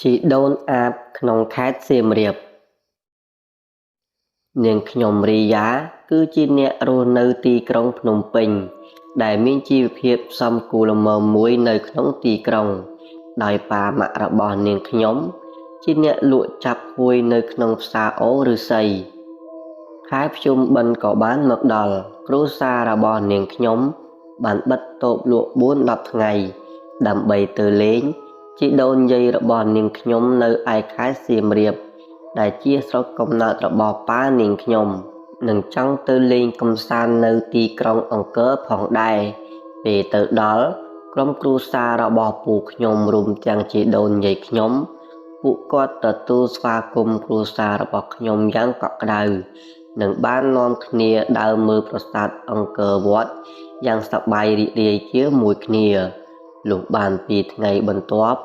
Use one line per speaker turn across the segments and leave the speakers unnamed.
ជីដូនអាបក្នុងខេត្តសៀមរាប នាងខ្ញុំរីយ៉ា គឺជាអ្នករស់នៅទីក្រុងភ្នំពេញ ដែលមានជីវភាពសមគូល្មមមួយនៅក្នុងទីក្រុង ដោយប៉ាម៉ាក់របស់នាងខ្ញុំ ជាអ្នកលក់ចាប់ហួយនៅក្នុងផ្សារអូរឫស្សី។ ខែភ្ជុំបិណ្ឌក៏បានមកដល់ គ្រួសាររបស់នាងខ្ញុំបានបិទតូបលក់4-10ថ្ងៃ ដើម្បីទៅលេងជីដូនយាយរបស់នាងខ្ញុំនៅឯខេត្តសៀមរាប ដែលជាស្រុកកំណើតរបស់ប៉ានាងខ្ញុំ និងចង់ទៅលេងកម្សាន្តនៅទីក្រុងអង្គរផងដែរ។ ពេលទៅដល់ ក្រុមគ្រួសាររបស់ពូខ្ញុំរួមទាំងជីដូនយាយខ្ញុំ ពួកគាត់ទទួលស្វាគមន៍គ្រួសាររបស់ខ្ញុំយ៉ាងកក់ក្ដៅ និងបាននាំគ្នាដើរមើលប្រាសាទអង្គរវត្តយ៉ាងសប្បាយរីករាយជាមួយគ្នា។ លុះបានពីថ្ងៃបន្ទាប់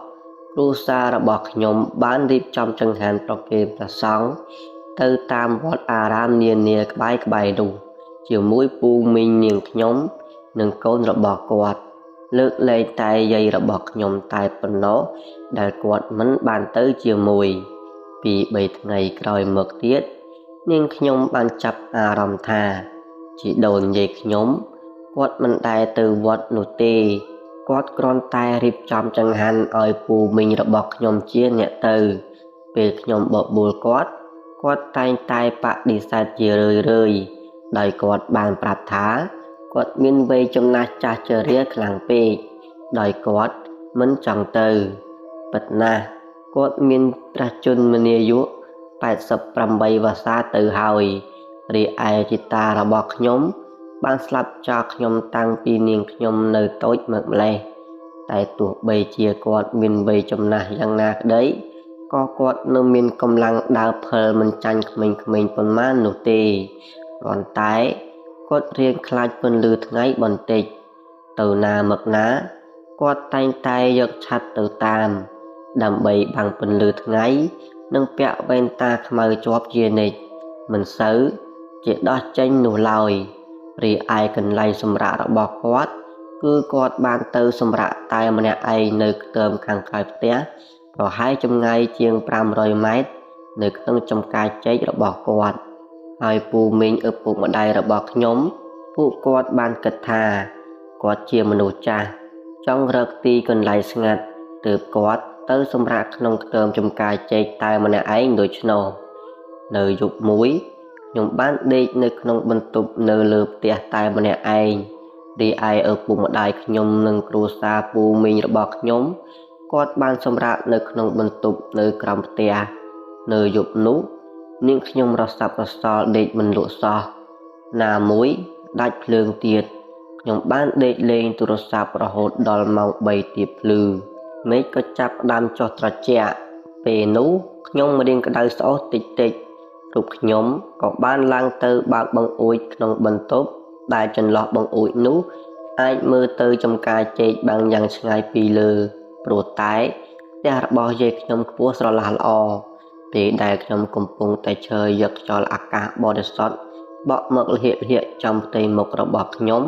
គ្រួសាររបស់ខ្ញុំបានរៀបចំចង្ហាន់ប្រគេនព្រះសង្ឃទៅតាមវត្តអារាមនានាក្បែរៗនោះ ជាមួយពូមីងនាងខ្ញុំ និងកូនរបស់គាត់ លើកលែងតែយាយរបស់ខ្ញុំតែប៉ុណ្ណោះដែលគាត់មិនបានទៅជាមួយ។ 2-3ថ្ងៃក្រោយមកទៀត នាងខ្ញុំបានចាប់អារម្មណ៍ថា ជីដូនយាយខ្ញុំគាត់មិនដែលទៅវត្តនោះទេ គាត់គ្រាន់តែរៀបចំចង្ហាន់ឲ្យពូមីងរបស់ខ្ញុំជាអ្នកទៅ។ ពេលខ្ញុំបបួលគាត់ គាត់តែងតែបដិសេធជារឿយៗ ដោយគាត់បានប្រាប់ថាគាត់មានវ័យចំណាស់ចាស់ជរាខ្លាំងពេក ដោយគាត់មិនចង់ទៅ។ ពិតណាស់ គាត់មានព្រះជន្មាយុ88វស្សាទៅហើយ រីឯជីតារបស់ខ្ញុំបានស្លាប់ចោលខ្ញុំតាំងពីនាងខ្ញុំនៅតូចមកម្ល៉េះ តែទោះបីជាគាត់មានវ័យចំណាស់យ៉ាងណាក្តី ក៏គាត់នៅមានកម្លាំងដើរភិលមិនចាញ់ក្មេងៗប៉ុន្មាននោះទេ គ្រាន់តែគាត់រៀងខ្លាចពន្លឺថ្ងៃបន្តិច។ ទៅណាមកណា គាត់តែងតែយកឆ័ត្រទៅតាម ដើម្បីបាំងពន្លឺថ្ងៃ និងពាក់វ៉ែនតាខ្មៅជាប់ជានិច្ច មិនសូវជាដោះចេញនោះឡើយ។ រីឯកន្លែងសម្រាករបស់គាត់ គឺគាត់បានទៅសម្រាកតែម្នាក់ឯងនៅខ្ទមខាងក្រោយផ្ទះ ប្រហែលចម្ងាយជាង500ម៉ែត្រ នៅក្នុងចម្ការចេករបស់គាត់។ ហើយពូមីងឪពុកម្ដាយរបស់ខ្ញុំ ពួកគាត់បានគិតថា គាត់ជាមនុស្សចាស់ ចង់រកទីកន្លែងស្ងាត់ ទើបគាត់ទៅសម្រាកក្នុងខ្ទមចម្ការចេកតែម្នាក់ឯងដូច្នោះ។ នៅយប់មួយ ខ្ញុំបានដេកនៅក្នុងបន្ទប់នៅលើផ្ទះតែម្នាក់ឯង រីឯឪពុកម្ដាយខ្ញុំនិងគ្រួសារពូមីងរបស់ខ្ញុំ គាត់បានសម្រាកនៅក្នុងបន្ទប់នៅក្រោមផ្ទះ។ នៅយប់នោះ នាងខ្ញុំរសាប់រសល់ដេកមិនលក់សោះ ណាមួយដាច់ភ្លើងទៀត ខ្ញុំបានដេកលេងទូរស័ព្ទរហូតដល់ម៉ោង3ទៀបភ្លឺ មេឃក៏ចាប់ផ្ដើមចុះត្រជាក់។ ពេលនោះខ្ញុំរៀងក្តៅស្អុះតិចៗ រូបខ្ញុំក៏បានឡើងទៅបើកបង្អួចក្នុងបន្ទប់ ដែលចន្លោះបង្អួចនោះអាចមើលទៅចម្ការចេកបានយ៉ាងឆ្ងាយពីលើ ព្រោះតែផ្ទះរបស់យាយខ្ញុំខ្ពស់ស្រឡះល្អ។ ពេលដែលខ្ញុំកំពុងតែឈរយកខ្យល់អាកាសបរិសុទ្ធបក់មកលហៀកៗចំផ្ទៃមុខរបស់ខ្ញុំ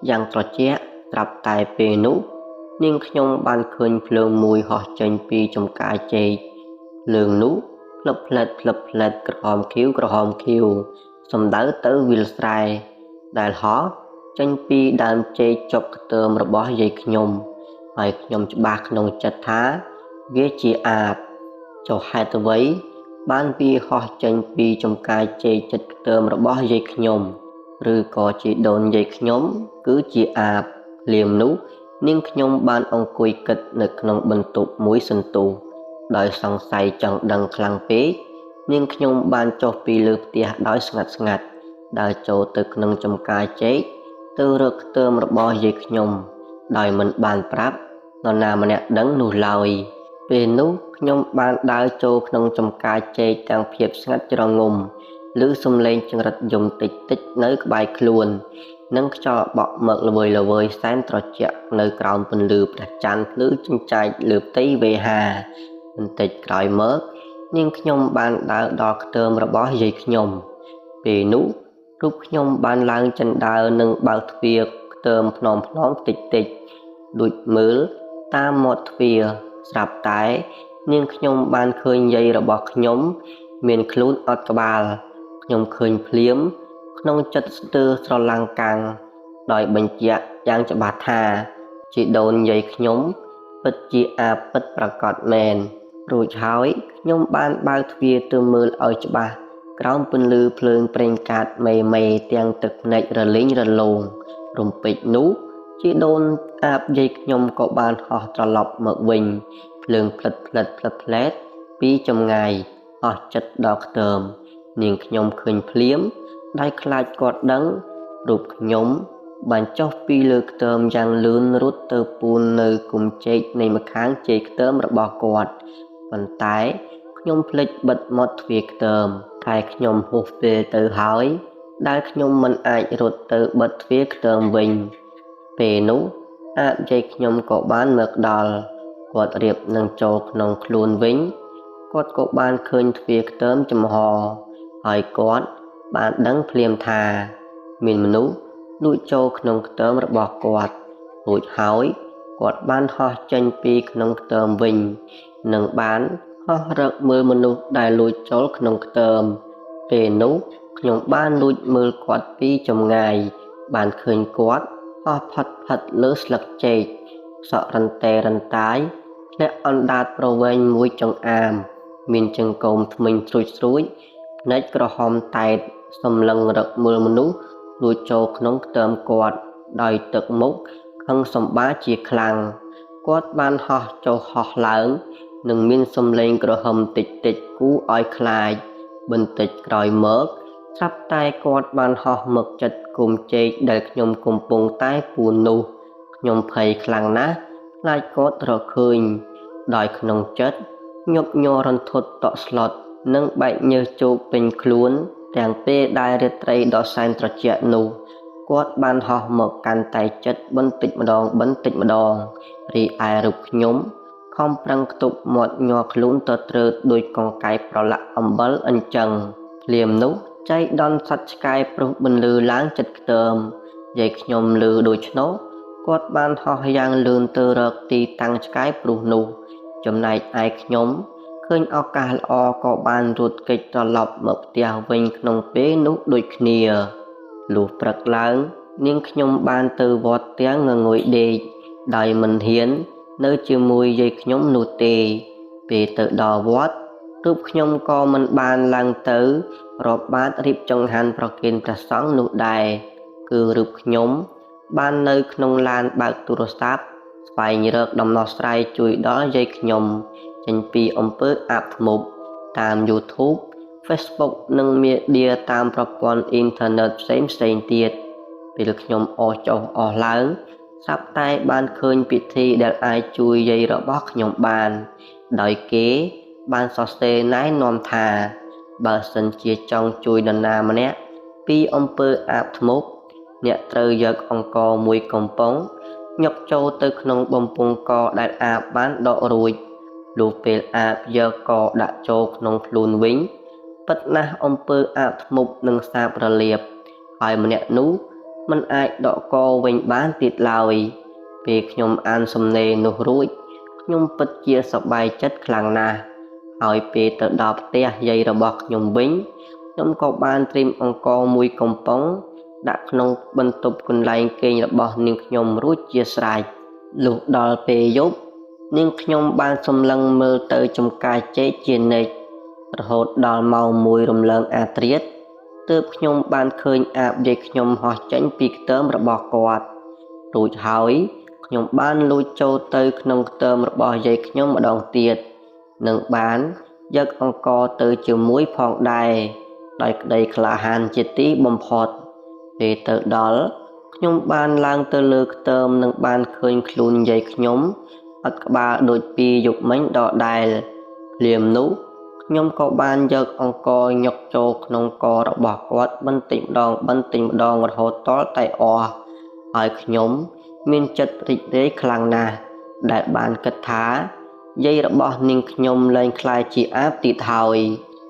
យ៉ាងត្រជាក់ ត្រាប់តែពេលនោះ នាងខ្ញុំបានឃើញភ្លើងមួយហោះចេញពីចម្ការចេក។ ភ្លើងនោះភ្លឹបផ្លែតភ្លឹបផ្លែតក្រហមខៀវក្រហមខៀវ សំដៅទៅវាលស្រែ ដែលហោះចេញពីដើមចេកជាប់ខ្ទមរបស់យាយខ្ញុំ ហើយខ្ញុំច្បាស់ក្នុងចិត្តថាវាជាអាប។ ចុះហេតុអ្វីបានវាហោះចេញពីចម្ការចេកជិតខ្ទមរបស់យាយខ្ញុំ ឬក៏ជីដូនយាយខ្ញុំគឺជាអាប? ភ្លាមនោះ នាងខ្ញុំបានអង្គុយគិតនៅក្នុងបន្ទប់មួយសន្ទុះ ដោយសង្ស័យចង់ដឹងខ្លាំងពេក នាងខ្ញុំបានចុះពីលើផ្ទះដោយស្ងាត់ៗ ដើរចូលទៅក្នុងចម្ការចេកទៅរកខ្ទមរបស់យាយខ្ញុំ ដោយមិនបានប្រាប់នរណាម្នាក់ដឹងនោះឡើយ។ ពេលនោះខ្ញុំបានដើរចូលក្នុងចម្ការចេកទាំងភាពស្ងាត់ជ្រងំ ឮសំឡេងចង្រិតយំតិចៗនៅក្បែរខ្លួន និងខ្យល់បក់មកល្វើយៗសែនត្រជាក់នៅក្រោមពន្លឺព្រះច័ន្ទភ្លឺចិញ្ចែកលើផ្ទៃវេហា។ បន្តិចក្រោយមក នាងខ្ញុំបានដើរដល់ខ្ទមរបស់យាយខ្ញុំ។ ពេលនោះ រូបខ្ញុំបានឡើងជណ្ដើរនិងបើកទ្វារខ្ទមភ្នំៗតិចៗ ដូចមើលតាមមាត់ទ្វារ ស្រាប់តែ នាងខ្ញុំបានឃើញយាយរបស់ខ្ញុំមានខ្លួនអត់ក្បាលខ្ញុំឃើញភ្លាមក្នុងចិត្តស្ទើរស្រឡាំងកាំងដោយបញ្ជាក់យ៉ាងច្បាស់ថាជីដូនយាយខ្ញុំពិតជាអាពិតប្រាកដមែនរួចហើយខ្ញុំបានបើកទ្វារទៅមើលឲ្យច្បាស់ក្រោមពន្លឺភ្លើងប្រេងកាតមេទាំងទឹកភ្នែករលីងរលោងរំពេចនោះជីដូនអាបយាយខ្ញុំក៏បានហោះត្រឡប់មកវិញភ្លើងផ្លិតផ្លិតផ្លិតផ្លែតពីចម្ងាយហោះចិត្តដល់ខ្ទមនាងខ្ញុំឃើញភ្លាមដោយខ្លាចគាត់ដឹងរូបខ្ញុំបានចុះពីលើខ្ទមយ៉ាងលឿនរត់ទៅពូននៅគុំចេកនៃម្ខាងជ័យខ្ទមរបស់គាត់ប៉ុន្តែខ្ញុំភ្លេចបិទមាត់ទ្វារខ្ទមតែខ្ញុំហួសពេលទៅហើយដែលខ្ញុំមិនអាចរត់ទៅបិទទ្វារខ្ទមវិញពេលនោះអាបយាយខ្ញុំក៏បានមកដល់គាត់រៀបនឹងចូលក្នុងខ្លួនវិញគាត់ក៏បានឃើញទ្វារខ្ទមចំហហើយគាត់បានដឹងភ្លាមថាមានមនុស្សលួចចូលក្នុងខ្ទមរបស់គាត់រួចហើយគាត់បានហោះចេញពីក្នុងខ្ទមវិញនិងបានហោះរកមើលមនុស្សដែលលួចចូលក្នុងខ្ទមពេលនោះខ្ញុំបានលួចមើលគាត់ពីចម្ងាយបានឃើញគាត់ហោះផាត់ផាត់លើស្លឹកចេកសក់រន្តែរន្តាយធ្លាក់អណ្ដាតប្រវែងមួយចង្អាមមានចង្កូមធ្មេញស្រួចស្រួចភ្នែកក្រហមតែតសម្លឹងរកមើលមនុស្សលួចចូលក្នុងខ្ទមគាត់ដោយទឹកមុខខឹងសម្បាជាខ្លាំងគាត់បានហោះចុះហោះឡើងនិងមានសំឡេងក្រហមតិចតិចគួរឲ្យខ្លាចបន្តិចក្រោយមកស្រាប់តែគាត់បានហោះមកចិត្តគុំចេកដែលខ្ញុំកំពុងតែពូននោះខ្ញុំភ័យខ្លាំងណាស់ខ្លាចគាត់រកឃើញដោយក្នុងចិត្តញាប់ញ័ររន្ធត់តក់ស្លុតនិងបែកញើសជោគពេញខ្លួនទាំងពេលដែលរាត្រីដ៏សែនត្រជាក់នោះគាត់បានហោះមកកាន់តែចិត្តបន្តិចម្ដងបន្តិចម្ដងរីឯរូបខ្ញុំខំប្រឹងខ្ទប់មាត់ញ័រខ្លួនទៅត្រើតដោយកង្កែបប្រឡាក់អំបិលអញ្ចឹងភ្លាមនោះចៃដន្យសត្វឆ្កែព្រុសបន្លឺឡើងចិត្តខ្ទមយាយខ្ញុំឮដូច្នោះគាត់បានហោះយ៉ាងលឿនទៅរកទីតាំងឆ្កែព្រុសនោះចំណែកឯខ្ញុំឃើញឱកាសល្អក៏បានរត់គេចត្រឡប់មកផ្ទះវិញក្នុងពេលនោះដូចគ្នាលុះព្រឹកឡើងនាងខ្ញុំបានទៅវត្តទាំងងងុយដេកដោយមិនហ៊ាននៅជាមួយយាយខ្ញុំនោះទេពេលទៅដល់វត្តរូបខ្ញុំក៏មិនបានឡើងទៅរាប់បាតរៀបចង្ហាន់ប្រគេនព្រះសង្ឃនោះដែរគឺរូបខ្ញុំបាននៅក្នុងឡានបើកទូរស័ព្ទស្វែងរកដំណោះស្រាយជួយដល់យាយខ្ញុំចេញពីអំពើអាបធ្មប់តាម YouTube Facebook និងមេឌៀតាមប្រព័ន្ធអ៊ីនធឺណិតផ្សេងផ្សេងទៀតពេលខ្ញុំអស់ចុះអស់ឡើងស្រាប់តែបានឃើញពិធីដែលអាចជួយយាយរបស់ខ្ញុំបានដោយគេបានសរសេរណែនាំថាបើសិនជាចង់ជួយនរណាម្នាក់ពីអំពើអាបធ្មប់អ្នកត្រូវយកអង្ករមួយកំប៉ុងញុកចូលទៅក្នុងបំពង់កដែលអាបបានដករួចលុះពេលអាបយកកដាក់ចូលក្នុងខ្លួនវិញពិតណាស់អំពើអាបធ្មប់នឹងសាបរលាបហើយម្នាក់នោះមិនអាចដកកវិញបានទៀតឡើយពេលខ្ញុំអានសំណេរនោះរួចខ្ញុំពិតជាសប្បាយចិត្តខ្លាំងណាស់ហើយពេលទៅដល់ផ្ទះយាយរបស់ខ្ញុំវិញខ្ញុំក៏បានត្រៀមអង្ករមួយកំប៉ុងដាក់ក្នុងបន្ទប់កន្លែងគេងរបស់នាងខ្ញុំរួចជាស្រេចលុះដល់ពេលយប់នាងខ្ញុំបានសម្លឹងមើលទៅចំការចេកជានិច្ចរហូតដល់ម៉ោង1រំលងអាត្រាតទើបខ្ញុំបានឃើញអាបយាយខ្ញុំហោះចេញពីខ្ទមរបស់គាត់រួចហើយខ្ញុំបានលួចចូលទៅក្នុងខ្ទមរបស់យាយខ្ញុំម្ដងទៀតនិងបានយកអង្ករទៅជាមួយផងដែរដោយក្តីក្លាហានជាទីបំផុតពេលទៅដល់ខ្ញុំបានឡើងទៅលើខ្ទមនិងបានឃើញខ្លួនយាយខ្ញុំអត់ក្បាលដូចពីយប់មិញដដែលភ្លាមនោះខ្ញុំក៏បានយកអង្ករញុកចូលក្នុងករបស់គាត់បន្តិចម្ដងបន្តិចម្ដងរហូតទាល់តែអស់ហើយខ្ញុំមានចិត្តរីករាយខ្លាំងណាស់ដែលបានគិតថាយាយរបស់នាងខ្ញុំលែងក្លាយជាអាបទៀតហើយ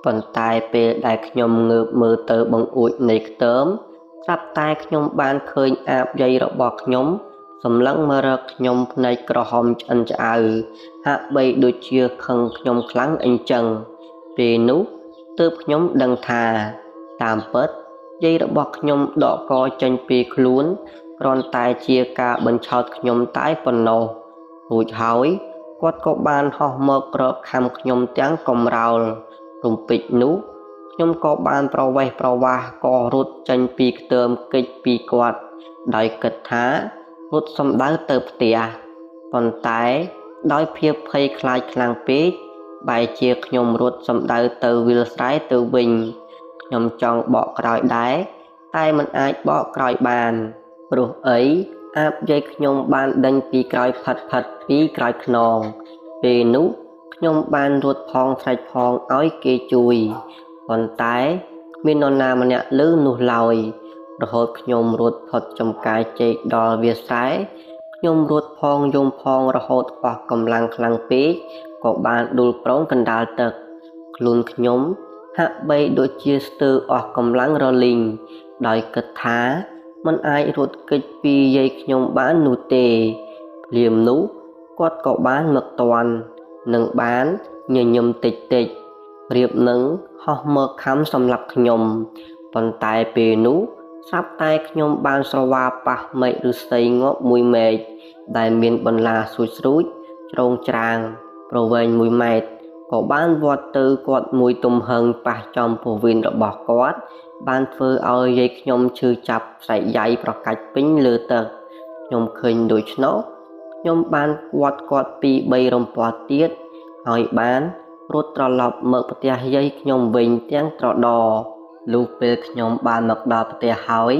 ប៉ុន្តែពេលដែលខ្ញុំងើបមើលទៅបង្អួចនៃខ្ទមស្រាប់តែខ្ញុំបានឃើញអាបយាយរបស់ខ្ញុំ សម្លឹងមករកខ្ញុំភ្នែកក្រហមឆ្អិនឆ្អៅហាក់បីដូចជាខឹងខ្ញុំខ្លាំងអញ្ចឹងពេលនោះទើបខ្ញុំដឹងថាតាមពិតយាយរបស់ខ្ញុំដកកចេញពីខ្លួនគ្រាន់តែជាការបញ្ឆោតខ្ញុំតែប៉ុណ្ណោះរួចហើយគាត់ក៏បានហោះមករកខាំខ្ញុំទាំងកំរោលរំពេចនោះខ្ញុំក៏បានប្រវេសប្រវាស់ក៏រត់ចេញពីខ្ទើមគេចពីគាត់ដោយគិតថារត់សំដៅទៅផ្ទះប៉ុន្តែដោយភាពភ័យខ្លាចខ្លាំងពេកបែរជាខ្ញុំរត់សំដៅទៅវាលស្រែទៅវិញខ្ញុំចង់បកក្រោយដែរតែមិនអាចបកក្រោយបានព្រោះអីអាបយាយខ្ញុំបានដេញពីក្រោយផិតផិតពីក្រោយខ្នងពេលនោះខ្ញុំបានរត់ផងស្រែកផងឲ្យគេជួយប៉ុន្តែគ្មាននរណាម្នាក់ឮនោះឡើយរហូតខ្ញុំរត់ផុតចំការចេកដល់វាលស្រែខ្ញុំរត់ផងយំផងរហូតអស់កម្លាំងខ្លាំងពេកក៏បានដួលប្រងកណ្ដាលទឹកខ្លួនខ្ញុំហាក់បីដូចជាស្ទើរអស់កម្លាំងរលីងដោយគិតថាមិនអាចរត់គេចពីយាយខ្ញុំបាននោះទេភ្លាមនោះគាត់ក៏បានមកទាន់និងបានញញឹមតិចតិចរៀបនឹងហោះមកខំសម្លាប់ខ្ញុំប៉ុន្តែពេលនោះស្រាប់តែខ្ញុំបានស្រវាប៉ះមែកឫស្សីងាប់មួយមែកដែលមានបន្លាស្រួចស្រួចជ្រងច្រាងប្រវែង1ម៉ែត្រក៏បានវាត់ទៅគាត់មួយទំហឹងប៉ះចំពោះវៀនរបស់គាត់បានធ្វើឲ្យយាយខ្ញុំឈឺចាប់ស្រែកយ៉ៃប្រកាច់ពេញលើទឹកខ្ញុំឃើញដូច្នោះខ្ញុំបានវាត់គាត់ពី3រំពាត់ទៀតហើយបានរត់ត្រឡប់មកផ្ទះយាយខ្ញុំវិញទាំងត្រដរលុះពេលខ្ញុំបានមកដល់ផ្ទះហើយ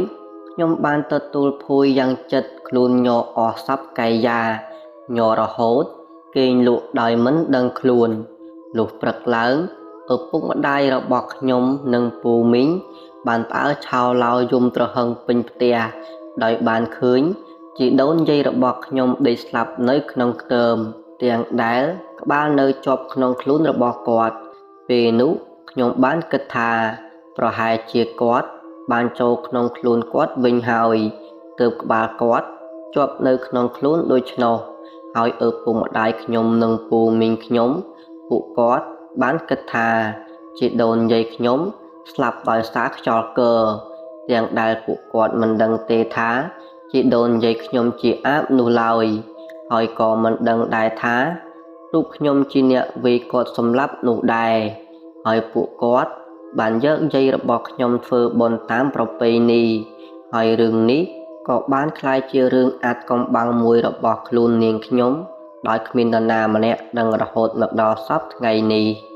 ខ្ញុំបានទទួលភួយយ៉ាងចិត្តខ្លួនញ័រអស់សព្វកាយាញ័ររហូតគេងលក់ដោយមិនដឹងខ្លួនលុះព្រឹកឡើងឪពុកម្ដាយរបស់ខ្ញុំនិងពូមីងបានផ្អើលឆោឡោយំទ្រហឹងពេញផ្ទះដោយបានឃើញជីដូនយាយរបស់ខ្ញុំដេកស្លាប់នៅក្នុងខ្ទមទាំងដែលក្បាលនៅជាប់ក្នុងខ្លួនរបស់គាត់ពេលនោះខ្ញុំបានគិតថាប្រហែលជាគាត់បានចូលក្នុងខ្លួនគាត់វិញហើយទើបក្បាលគាត់ជាប់នៅក្នុងខ្លួនដូច្នោះហើយឪពុកម្ដាយខ្ញុំនិងពូមីងខ្ញុំពួកគាត់បានគិតថាជីដូនយាយខ្ញុំស្លាប់ដោយសារខ្យល់គរទាំងដែលពួកគាត់មិនដឹងទេថាជីដូនយាយខ្ញុំជាអាបនោះឡើយហើយក៏មិនដឹងដែរថារូបខ្ញុំជាអ្នកវាយគាត់សម្លាប់នោះដែរហើយពួកគាត់បានយកយាយរបស់ខ្ញុំធ្វើបុណ្យតាមប្រពៃណីហើយរឿងនេះក៏បានក្លាយជារឿងអាថ៌កំបាំងមួយរបស់ខ្លួននាងខ្ញុំដោយគ្មាននរណាម្នាក់ដឹងរហូតមកដល់សព្វថ្ងៃនេះ។